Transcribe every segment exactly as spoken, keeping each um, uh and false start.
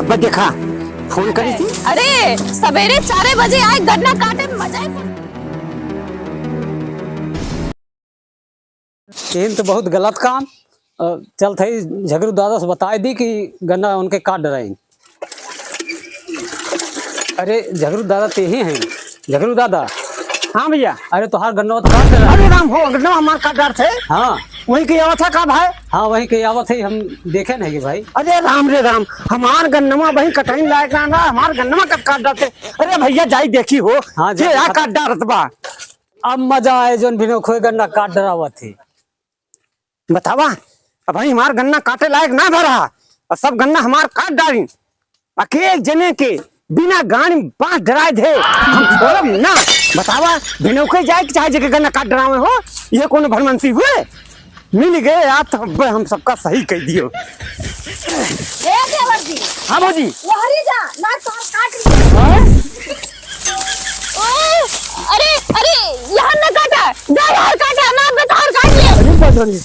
बस देखा, फोन करी थी। अरे, सवेरे चारे बजे आए, गन्ना काटे में मजा है। एहन तो बहुत गलत काम। अ, चल थई झगरू दादा से बताए दी कि गन्ना उनके काट डराइन। अरे झगरू दादा, ते ही हैं? झगरू दादा। हाँ भैया। अरे तोहार गन्ना तो काट डरा। अरे राम हो, गन्ना हमार काट डार थे। हाँ। वही के आवत है का भाई? हाँ, वही के आवत है, हम देखे नहीं भाई। अरे राम रे राम, हमार गन्नवा वही कटाइन लायक ना, ना, हमार गन्नवा कब काट डारते? अरे भैया जाई देखी हो, हाँ, ये जाई या देखा। काट डारत बा। अब मजा आए जौन बिना खोए गन्ना काट डरावत है। बतावा, अबहीं हमार गन्ना काटे लायक ना भरा, और सब गन्ना हमार काट डारिन। अकेक जने के बिना गाड़ी में बांस डराए दे, हम छोड़ब ना। बतावा, भिनौके जाए के चाहे जेके गन्ना काट डरावे हो, ये कोनो भरमंसी हुए? मिल गए आप तो अब हम सबका सही कह दियो। ए देवर जी। हाँ भौजी। लहरी जा, ना तो काट ली। हाँ? ओ, अरे, अरे, यहाँ न काटा, जा बाहर काटा, ना बे तोहर काट ले। अरे बजरंगी,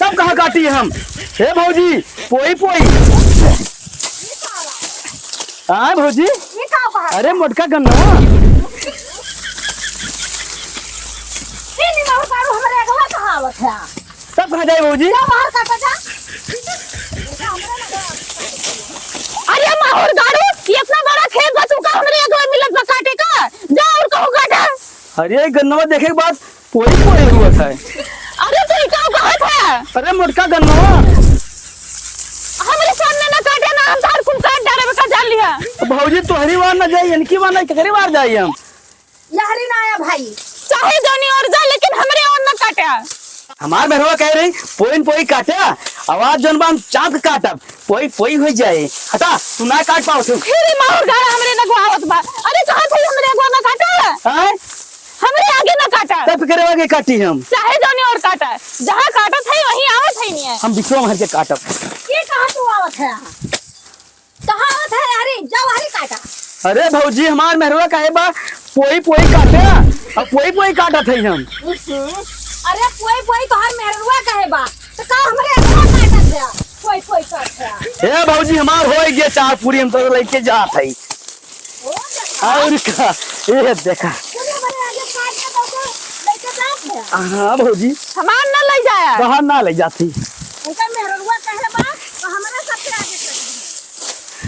तब कहाँ काटी हम? हे भौजी, पोई पोई। हाँ भौजी। ये का बात? अरे मोटका गन्ना। ये नहीं बाबू, बाबू, हमारे अगवा कहाँ आवत है? तब कहाँ जाए भौजी? जा बाहर काटा जा। अरे माहौर गाड़ू, ये इतना बड़ा खेत बा, तू का हमरे अगवा मिलत बा काटे का? जा और कहूँ काटा। अरे गन्नवा देखे के बाद पोई पोई हुआ था। अरे तू का कहत है? अरे मोटका गन्नवा। हमरे सामने ना काटे ना, हम तार कुल काट डारे का जान लिया। भौजी तोहरी वार ना जाई, इनकी वार ना, केकरी वार जाई हम? लहरी ना आया भाई। चाहे जौनी ओर जा, लेकिन हमरे ओर ना काटा। हमार मेहरवा कह रही, "पोइन पोई काटा, आवाज जौन बा हम चाँप के काटब, पोई पोई हो जाए।" हटा, तू ना काट पाओ तू। फिर माहौर गाड़ा हमरे नगवा आवत बा। अरे कहाँ थे हमरे अगवा ना काटा? हाँ? हमरे आगे ना काटा। तब फिर आगे काटी हम। चाहे जौनी ओर काटा, जहाँ काटत है वहीं आवत है नहीं है। हम बिचवा मार के काटब। ये कहाँ तू आवत है? कहाँ आवत है? अरे जाओ, अरे काटा। अरे भौजी, हमार मेहरवा कहे बा, पोई पोई काटे, अब पोई पोई काटत है हम। हम्म। अरे पोई पोई तोहर मेहरवा कहे बा, तो का हमरे अगवा काटत है? पोई पोई काट है। ए भौजी, हमार होई गए चार पूरी, हम तो लेके जात है। ओ देखा। और का? ये देखा। चलो, हमारे आगे काट के दो, तो लेके जात है। हाँ भौजी। हमार ना ले जाया। बाहर ना ले जाती। उनका मेहररुआ कहे बा, तो हमारा सबसे आगे कर दी।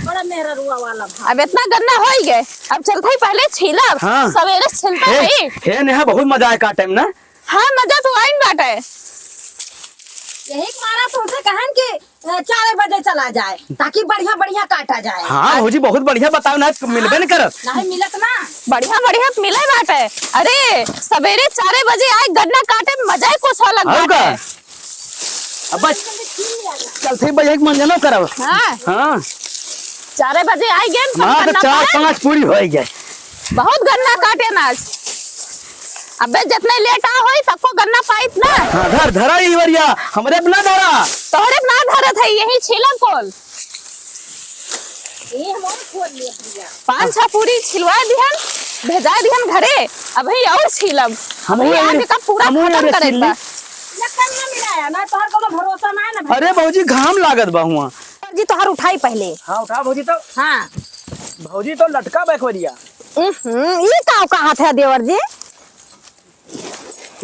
बड़ा मेहररुआ वाला भाई। अब इतना गन्ना होई गए, अब चलते ही पहले छीलब। हाँ। सवेरे छिलते हे, ही। हे नेहा, बहुत मजा आए काटे में ना? हाँ, मजा तो आइन बाटे। यही मारा तुमसे कहन कि, अ, चार बजे चला जाए, ताकि बढ़िया बढ़िया काटा जाए। हाँ भौजी, बहुत बढ़िया बताओ ना, मिलबे न करत। नहीं मिलत ना। बढ़िया बढ़िया मिले बाटे। अरे, सवेरे चार बजे आए, गन्ना काटे में मजा ही कुछ अलग और बाटे। का? अब बस, चलते ही भैया एक मंजनो करब। हाँ। हाँ। चार बजे आई गेन, सब हाँ, तो गन्ना चार पाए। पाँच पूरी होई गए। बहुत गन्ना काटे ना आज। अबे जितने लेट आ होई, सबको गन्ना पाइत ना। हाँ, धर, धरा ई वरिया, हमरे अपना धरा। तोहरे अपना धरत है, यही छीला कोल। ये हमारे खोल लिया भैया। पाँच छह पूरी छिलवा दिहन, भेजा दिहन घरे। अबही और छीलब। हमहू अबही आज एरे, का पूरा हमहू खत्म एरे करे छील बा। ली। लक्कड़ ना मिलाया ना, तोहर कोनो भरोसा ना है ना भैया। अरे भौजी, घाम लागत बा हुआ। जी, तोहर उठाई पहले। हाँ, उठा भौजी तो। हाँ। भौजी तो लटका बैकवरिया। उहुं, ई का कहत है देवर जी?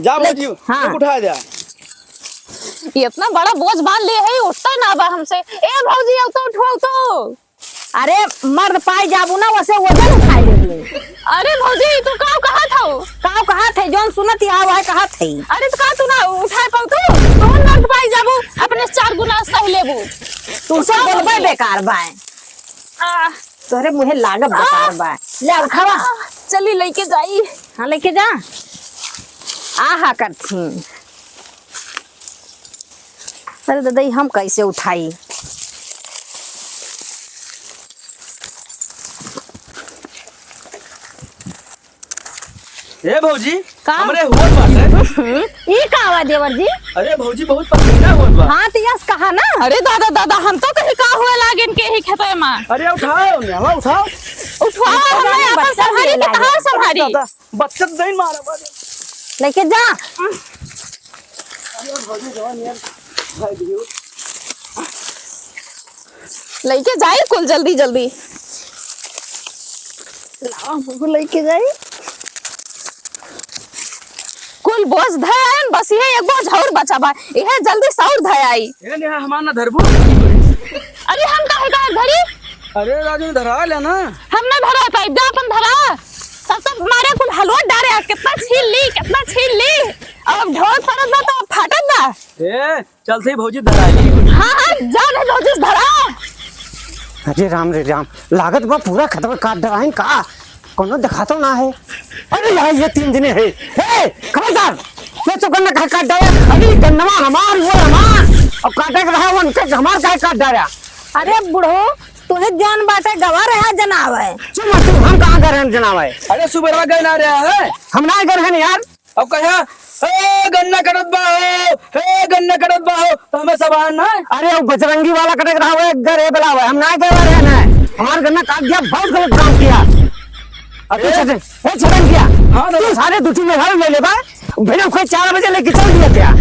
जा ले, भौजी, हाँ। उठा जा। ये इतना बड़ा बोझ बांध लिए है, उठता ना बा हमसे। ए भौजी, अब तो उठवाओ तो। अरे मर्द पाई जाबू ना, वैसे वजन उठाई लेबू। अरे भौजी, तू का कहत हौ? का कहत है? जौन सुनत ही आवा है कहत है। अरे तो का तू ना उठाए पाऊ तू? कौन मर्द पाई जाबू, अपने चार गुना सह लेबू। तू सब बोलबे बेकार बाय। आ। तोहरे मुँहे लागब बेकार बा। ले उठावा। आ, चली लेके जाई। हाँ लेके जा। आहा करथी। अरे दादा, ई हम कैसे उठाई? ए भौजी, का? हमरे होत बाटे। हम्म, ई का बा देवर जी? अरे भौजी, बहुत पसीना होत बा। हाँ, तो यस कहा ना। अरे दादा, दादा, हम तो कहीं का हुआ लागे इनके ही खेते में। अरे उठाओ, नेवा उठाओ। उठाओ, उठाओ, हमें अपन बच्चा संभारी के कहाँ संभारी? दादा, बच्चा नहीं मारा बा। लेके जा। अरे भौजी, जवान यार, भाई दियो। लइके जाई कुल जल्दी जल्दी। लावा, हमहू लइके जाई। कुल बोझ धन, बस इहे एक बोझ और बचा बा, इहे जल्दी से और धयाई। ए नेहा, हमार ना धरबू? अरे हम काहे का धरी? अरे राजू, धरा ले ना। हम ना धरा पाइब, जा अपन धरा। सब सब मारे कुल हलवा डारे, कितना छील ली, कितना छील ली। अब ढोल फरत बा तो फाटत बा। ए, चल सही भौजी धराई। हाँ, हाँ, जा रे भौजी धरा। अरे राम रे राम, लागत बा पूरा खतवा काट डराइन का, कोनो देखातो ना है। अरे यार, ये तीन जने है। हे, खबरदार, ये तो गन्ना काहे काट डारे? अरे गन्नवा हमार, वो हमार, अब काटे के रहा, वो उनके हमार काहे काट डारे? अरे बुढ़ऊ, तुहे जौन बाटे गवा रहा जनावे। चुप मत तू, हम कहाँ गए रहन जनावे? अरे सुबेरवा गए ना रहा है। हम ना गए रहन यार। अब कहा, "हे गन्ना कटत बा हो, हे गन्ना कटत बा हो," तो हमें सब आन ना। अरे वो बजरंगी वाला कटे रहा, वो एक घर है बुलावे, हम ना गए रहन है। हमार गन्ना काट दिया, बहुत गलत काम किया। अब तू ए? छटन, ए छटन किया। हाँ, दादा। तू सारे दुटी में घर ले ले बा, भैया कोई चार बजे लेके चल दिया क्या?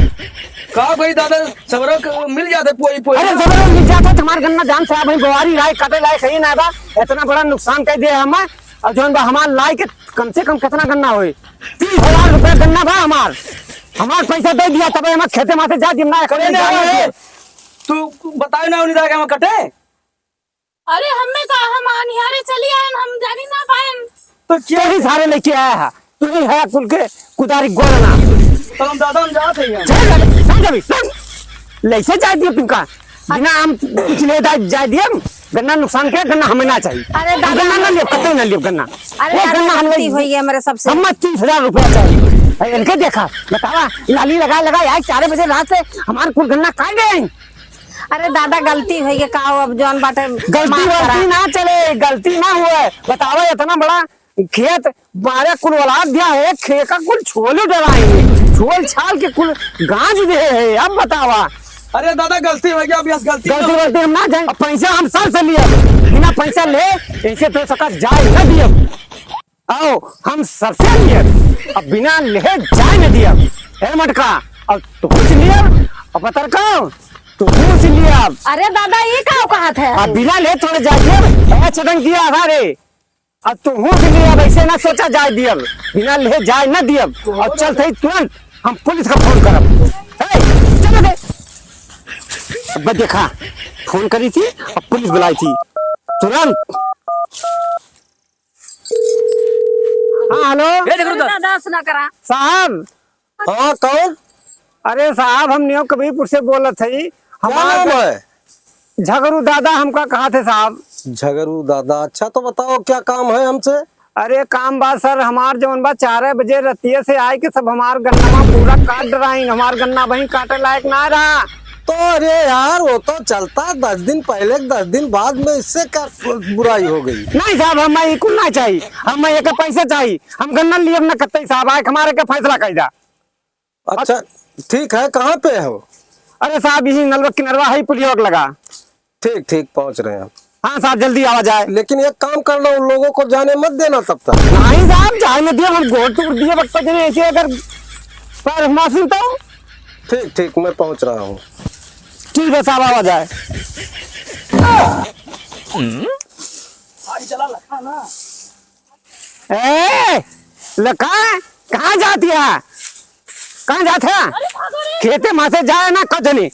का भाई दादा, सबरो क-, मिल जाते पोई पोई। अरे सबरो मिल जाता, तुम्हार गन्ना जान से भाई बोआरी लायक, कटे लायक है ही ना बा, इतना बड़ा नुकसान कर दिया हमें। और जौन बा हमार लायक कम से कम कितना गन्ना होई? तीस हजार रुपया गन्ना बा हमार। हमार पैसा दे दिया, तबे हमार खेते माथे जा दिया, ना करे ना जाना है। दिया। तू बताए ना, उन्हीं जाके हम कटे। अरे हमें का, हम अनिहारे चली आयन, हम जानी ना पायन। तो क्या? तू ही सारे लेके आया है, तू ही है कुल के कुदारी गोलना। तो हम दादा, हम जाते हैं। चल, चल, चल, चल, चल। लइसे जाए दियो तुमका। बिना हम कुछ ले जाए, जाए दियो। गन्ना नुकसान के, गन्ना हमें ना चाहिए। अरे हम दादा, गन्ना ना लियो, कतई ना लियो गन्ना। अरे वो दादा, गन्ना हम गलती ले होई है मेरे सबसे। हम तीस हजार रुपया चाहिए। अरे इनके देखा, बतावा, लाली लगा, लगा, आज चार बजे रात से हमार कुल गन्ना काट गए हैं। अरे दादा, गलती होई गई का हो, अब जौन बाटे गलती माफ करा। वलती ना चले, गलती ना हुए। बतावा, इतना बड़ा खेत बारे कुल औलाद दिया है, खेत का कुल छोल डराएंगे, छोल छाल के कुल गांज दे है। अब बतावा। अरे दादा, गलती हो गया, अब यस गलती गलती ना। गलती हम ना जाए, अब पैसा हम सर से लिए, बिना पैसा ले ऐसे तो सका जाए ना दिए। आओ, हम सबसे लिए, अब बिना ले जाए न दिए। ए मटका, अब तू पूछ लिए, अब पतरका, तू पूछ लिए। अरे दादा, ये का कहत है? अब बिना ले थोड़े जाए दिए, ए चटन किया था रे। अब तू पूछ लिए, अब ऐसे ना सोचा जाए दिए, बिना ले जाए ना दिए। अब चल थे तुरंत, हम पुलिस का फोन करब। ए, चल दे। अब देखा, फोन करी थी, अब पुलिस बुलाई थी, तुरंत। हाँ, हेलो। ए, झगरू दा। दादा, सुना करा। साहब। हाँ, कौन? अरे साहब, हम न्यू कबीरपुर से बोलत हई। क्या हमार नाम है? झगरू दादा हमका कहा थे साहब। झगरू दादा, अच्छा तो बताओ क्या काम है हमसे? अरे काम बा सर, हमार जौन बा चार बजे रतिये से आए के सब हमार गन्ना पूरा काट डराइन, हमार गन्ना वहीं काटे लायक ना रहा। तो अरे यार, वो तो चलता है दस दिन पहले, दस दिन बाद में, इससे क्या बुराई हो गई? नहीं साहब, हमें ये कुल ना चाहिए, हमें एक पैसा चाहिए, हम गन्ना लिए ना कत्ते साहब, आए हमारे के फैसला कर दा। अच्छा, ठीक है, कहाँ पे हो? अरे साहब, यही नलवा किनरवा है, पुलिया के लगा। ठीक, ठीक, पहुँच रहे हैं। हाँ साहब, जल्दी आवा जाए। लेकिन एक काम करना, उन लोगों को जाने मत देना तब तक। नहीं साहब, जाए न दिए, हम गोड़ टूट दिए, बक्का जने ऐसे अगर पैर घुमासिन तो। ठीक, ठीक, मैं पहुँच रहा हूँ। ठीक है साहब, आवा जाए। ए, लका, कहाँ जाती है? कहाँ जात है? अरे, भागो रे। खेते मासे जाए ना कजनी।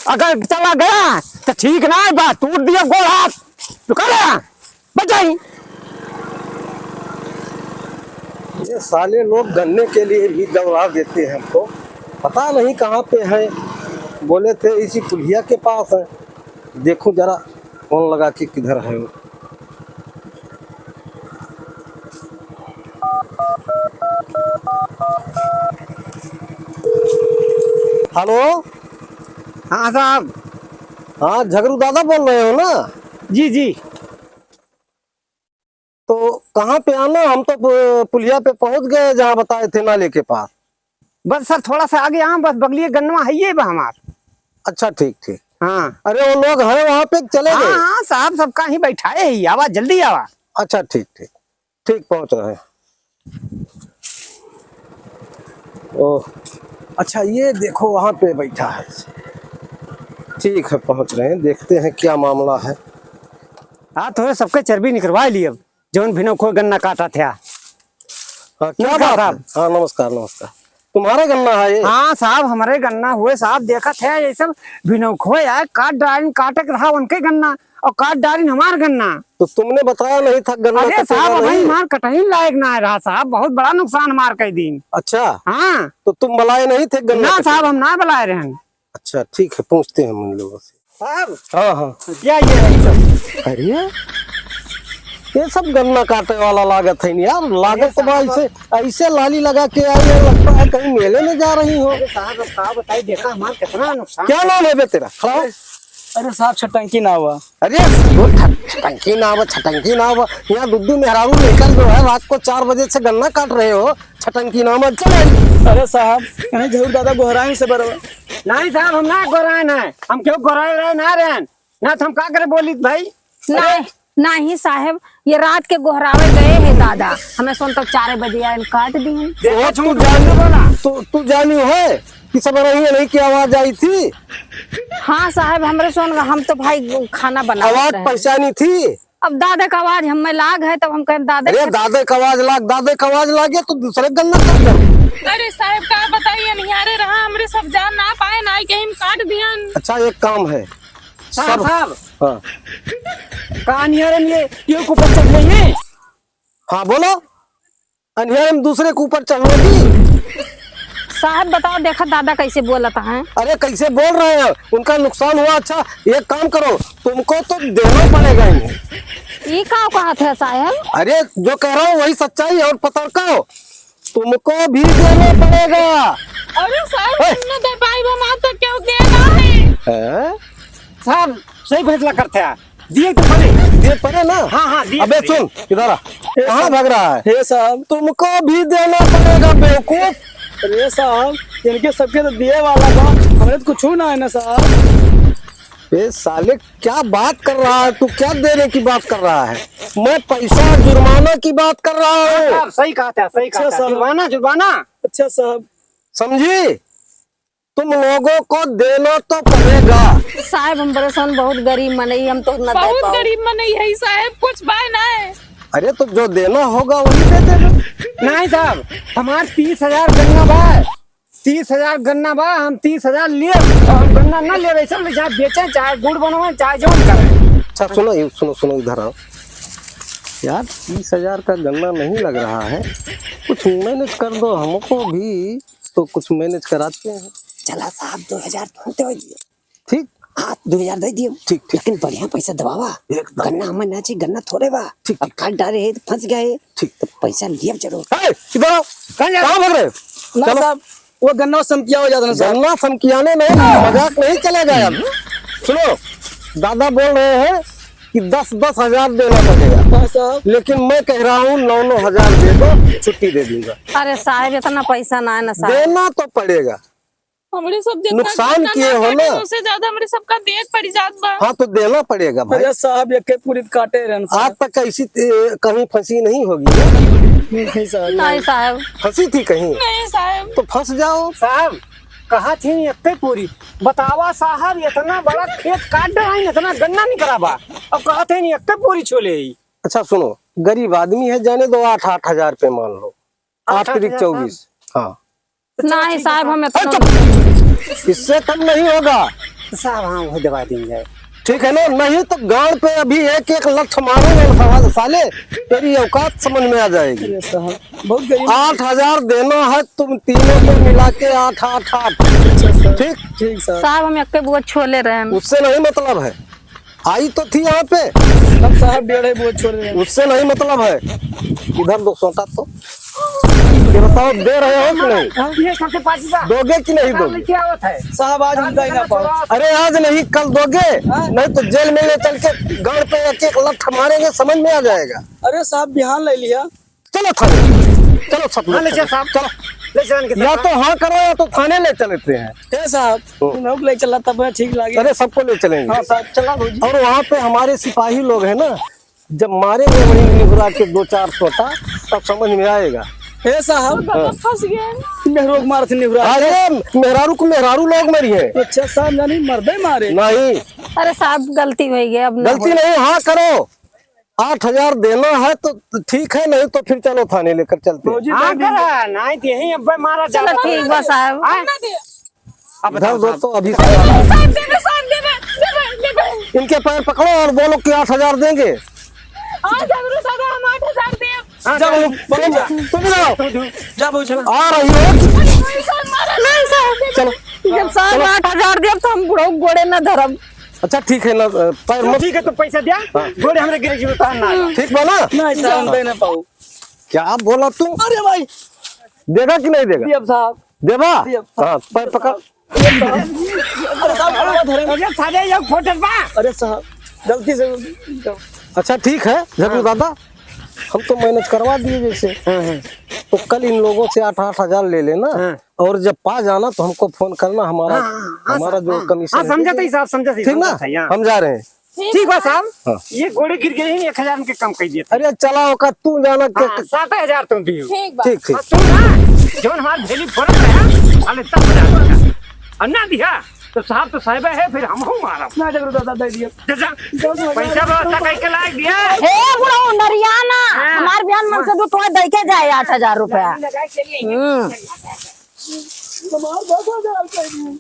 अगर चला गया, तो ठीक ना है बात, टूट दिया गोड़ हाथ। तो कर रहा, बच जाई। ये साले लोग गन्ने के लिए भी दौड़ा देते हैं हमको। पता नहीं कहाँ पे हैं। बोले थे इसी पुलिया के पास है। देखूं जरा फोन लगा के किधर है वो। हेलो। हाँ साहब। हाँ, झगरू दादा बोल रहे हो ना? जी, जी। तो कहाँ पे आना? हम तो पु-, पुलिया पे पहुँच गए, जहाँ बताए थे नाले के पास। बस सर, थोड़ा सा आगे आवा, बस बगलिए गन्नवा है ये बा हमार। अच्छा, ठीक, ठीक। हाँ। अरे, वो लोग हैं वहाँ पे, चले हाँ, गए? हाँ, साहब, सबका ही बैठाए ही, आवा, जल्दी आवा। अच्छा, ठीक, ठीक, ठीक, पहुँच रहे हैं। ओह, अच्छा, ये देखो, वहाँ पे बैठा है। ठीक है, पहुँच रहे हैं, देखते हैं क्या मामला है। हाँ, तोहरे सबके चर्बी निकरवाइ ली अब, जौन भिनौखो गन्ना काटत है। हाँ, क्या नमस्कार बात है? साहब। हाँ, नमस्कार, नमस्कार। तुम्हारा गन्ना है ये? हाँ साहब, हमरे गन्ना हुए साहब, देखत है ये सब भिनौखो यार, काट डारिन, काटे के रहा उनके गन्ना और काट डारिन हमार गन्ना। तो तुमने बताया नहीं था गन्ना अरे कटेगा साहब, अबहीं नहीं? हमार कटही लायक ना रहा साहब, बहुत बड़ा नुकसान हमार कइ दीन। अच्छा। हाँ। तो तुम बुलाए नहीं थे गन्ना ना कटेगा? साहब, हम ना बुलाए रहन। अच्छा, ठीक है, पूछते हैं हम उन लोगों से। साहब। हाँ, हाँ। क्या ये है सब? अरे, ये सब गन्ना काटे वाला लागत है यार, लागत तो बा साहब। ऐसे, ऐसे लाली लगा के आई है, लगता है कहीं मेले में जा रही हो। अरे साहब, अब का बताई, देखा हमार कितना नुकसान। क्या नाम है बे तेरा? खड़ा हो। अरे साहब, छटंकी नाव है। अरे, वो छ-, छटंकी नाव है, छटंकी नाव है। यहाँ दुद्दू मेहरारू लेकर जो है, रात को चार बजे से गन्ना काट रहे हो, छटंकी नाम है, चल। अरे साहब, इन्हें जरूर दादा गोहराइन से बरवा। नहीं साहब, हम ना गोहराइन है, हम क्यों गोहराए रहे ना रहन, ना तो हम का करे बोली भाई। नहीं, नहीं साहब, ये रात के गोहरावे गए हैं दादा, हमें सुन तो चार बजे आयल काट दिए। देखो, तू जानी, तू, तू जानी है कि सब रही है नहीं की आवाज आई थी? हाँ साहब, हमरे सुन, हम तो भाई खाना बना आवाज रहे हैं। पहचानी थी? अब दादा का आवाज हमें लाग है, तब हम कहें दादा अरे के दादा का आवाज लाग, दादा का आवाज लागे तो दूसरे गन्ना काट दे। अरे साहब, का बताई, अनिहारे रहा, हमरे सब जान ना पाए, ना कहीं काट दियन। अच्छा, एक काम है। साहब, सब साहब। हाँ। का अनिहारे में ये, ये ऊपर चढ़ गई है? हाँ, बोलो। अनिहारे में दूसरे के ऊपर चढ़ने की? साहब बताओ, देखा दादा कैसे बोलत हैं। अरे कैसे बोल रहे हैं? उनका नुकसान हुआ। अच्छा एक काम करो, तुमको तो देना पड़ेगा इन्हें। ये का कहत है साहब? अरे जो कह रहा हूँ वही सच्चाई है और पतरका हो, तुमको भी देना पड़ेगा। अरे साहब, ए! हम न दे पाइब, हमार तो क्यों देना है? हैं? साहब सही फैसला करते हैं। दिए तो पड़े। दिए पड़े ना? हाँ, हाँ, दिए अबे पड़े। सुन, इधर आ। हे कहाँ साहब। भाग रहा है? हे साहब। तुमको भी देना पड़ेगा, बेवकूफ। अरे साहब, इनके सबके तो दिए वाला बा, हमरे तो कुछ ना है ना साहब। ए साले, क्या बात कर रहा है तू? क्या देने की बात कर रहा है? मैं पैसा जुर्माना की बात कर रहा हूँ। साहब, सही कहा था, सही कहा अच्छा था। साहब। जुर्माना, जुर्माना। अच्छा साहब। समझी? तुम लोगों को देना तो पड़ेगा। साहब, हम परेशान, बहुत गरीब मनई, हम तो ना दे बहुत पाओ। गरीब मनई है साहब, कुछ बाय ना है। अरे, तो जो देना होगा, वही दे देना। नहीं साहब, हमार तीस हजार गन्ना बा, तीस हजार गन्ना बा, हम तीस हजार लेब, और हम गन्ना ना लेब, ऐसे ले चाहे बेचें, चाहे गुड़ बनवाएं, चाहे जौन करें। अच्छा, सुनो, ये सुनो, सुनो, इधर आओ। यार, तीस हजार का गन्ना नहीं लग रहा है, कुछ manage कर दो, हमको भी तो कुछ manage कराते हैं। चला साहब, दो हजार तुरंते हो दिए। ठीक। हाँ, दो हजार दे दिए। ठीक, ठीक। लेकिन बढ़िया पैसा दबावा। एकदम। गन्ना हमें ना चाहिए, गन्ना थोड़े बा। ठीक, अब ठीक। काट डारे है तो फंस गए। ठीक। तो पैसा लिए जरूर। ए, इधर आओ। कहाँ जा रहे? कहाँ भाग रहे हो? ना चलो। साहब, वो गन्ना समकिया हो जाता ना साहब। गन्ना समकियाने में मजाक नहीं चलेगा यार। सुनो, दादा बोल रहे हैं कि दस दस हजार देना पड़ेगा। हाँ साहब। लेकिन मैं कह रहा हूँ नौ नौ हजार दे दो, छुट्टी दे दूंगा। अरे साहब, इतना पैसा ना है ना साहब। देना तो पड़ेगा। हमरे सब जितना नुकसान कितना किए ना हो काटे, ना। उससे ज्यादा हमरे सबका देख पड़ जात बा। हाँ, तो देना पड़ेगा भाई। अरे साहब, एक पूरी काटे रहन साहब। आज तक ऐसी, ए, कहीं फंसी नहीं होगी ना? नहीं साहब। नहीं साहब। फंसी थी कहीं? नहीं साहब। तो फंस जाओ। साहब, कहा थी इतने पूरी, बतावा साहब, इतना बड़ा खेत काट रहा है, इतना गन्ना निकला बा, अब कहा थे नहीं इतने पूरी छोले ही। अच्छा सुनो, गरीब आदमी है, जाने दो, आठ आठ हजार पे मान लो, आठ आठ आठ तिरिक हजार चौबीस। हाँ। अच्छा, नहीं ठीक है साहब, साहब। हम ए, इतना चुप! इससे कम नहीं होगा। साहब, हाँ, वो दबा देंगे। ठीक है ना, नहीं तो गाड़ पे अभी एक एक लठ मारूंगा ना साले, तेरी औकात समझ में आ जाएगी। अरे साहब, बहुत गरीब। आठ हजार देना है तुम तीनों को मिला के, आठ, आठ, आठ। अच्छा सर। ठीक? ठीक सर। साहब, हम एक बुआ छोले रहे हैं। उससे नहीं मतलब है। आई तो थी यहाँ पे। हम साहब डेढ़े बोझ छोड़ रहे हैं। उससे नहीं मतलब है। इधर दो सोटा तो। ये बताओ, दे रहे हो कि नहीं? हाँ, ये सबसे पास बा। दोगे कि नहीं दोगे? क्या होता है? साहब, आज हम दे ना पाओ। अरे, आज नहीं, कल दोगे? हाँ। नहीं तो जेल में ले चल के गाड़ पे एक एक लठ मारेंगे, समझ में आ जाएगा। अरे साहब, बिहान ले लिया। चलो थाने, चलो सब लोग हाँ, ले चलो। चल साहब। चलो। ले चल इनके या साथ। तो हाँ करो या तो थाने ले चलते हैं। ए साहब, हम्म। तुम लोग ले चला तब ठीक लगे। अरे सबको ले चलेंगे। हाँ साहब, चला भौजी। और वहाँ पे हमारे सिपाही लोग हैं ना, जब मारेंगे वहीं निहुरा के दो चार सोटा, तब समझ में आएगा। ए साहब, हाँ। फंस गए। मेहरारू के मारे थे निहुरा। अरे मेहरारू को मेहरारू लोग मरी है। अच्छा साहब, यानी मर्दे मारे। नहीं। अरे साहब, गलती हो गई, अब ना गलती हो। नहीं, हाँ करो। आठ हजार देना है तो ठीक है, नहीं तो फिर चलो थाने लेकर चलते हैं। भौजी, हाँ, दे दीजिए। करा, नहीं तो यहीं अब मारा चलो, जाता। ठीक बा साहब। हाँ? अब इधर बताओ दो साहब। तो अभी साहब, देबे, साहब, देबे, देबे, देबे। इनके पैर पकड़ो और बोलो कि आठ हजार देंगे। हाँ, जरूर दादा, हम आठ हजार देब। हाँ, जा बाबू, बाबू, जा। तुम जाओ। तू, तू, जा बाबू, चला। आ रही हो? नहीं, सर, मारा नहीं, सर। चलो। जब साहब चलो। आठ हजार देब, तो हम बुढ़ऊ गोड़े ना धरब। अच्छा, ठीक है ना, अ, पैर चलो, मत ठीक है, तू पैसा दिया। हाँ। गोड़े हमरे गिरे जी उतार ना आया। ठीक बा ना? नहीं, सर, हम दे ना पाऊ। क्या बोला तू? अरे भाई। देगा कि नहीं देगा? देब साहब। देबा? देब। हाँ, पैर पकड़। अरे साहब, अरे साहब, ये फोटो बा। अरे साहब, गलती से। अच्छा, ठीक है, जरूर हाँ। दादा, हम तो मैनेज करवा दिए जैसे। हाँ, हाँ। तो कल इन लोगों से आठ, आठ हजार ले लेना, हाँ। और जब पा जाना तो हमको फोन करना, हमारा, हाँ, हाँ, हाँ, हमारा साहब, जो हाँ। कमीशन हाँ, है, समझा था ही साहब, समझा था ही, ठीक ना? समझा था ही, हाँ। हम जा रहे हैं। ठीक बा साहब, हाँ। ये गोड़े गिर गए हैं, एक हजार के कम कर दिए थे। अरे चला, ओका तू जाना के हाँ, सात हजार तुम दियो। ठीक बा। ठीक, ठीक। हाँ, तू ना, जौन हमार भेली फोड़त रहा, साले दस हजार रुपया। और ना दिया, तो साहब तो साहब है, फिर हम हूँ मारब। ना जरूर दादा, दे दियो। जा, जा। दस हजार पैसा व्यवस्था करके ला दिया। हे बुढ़ऊ, नरिया ना, हाँ। हमार बिहान मन से दू तोड़ दे के जाए आठ हजार रुपया। हम्म। हमार दस हजार दे दियो।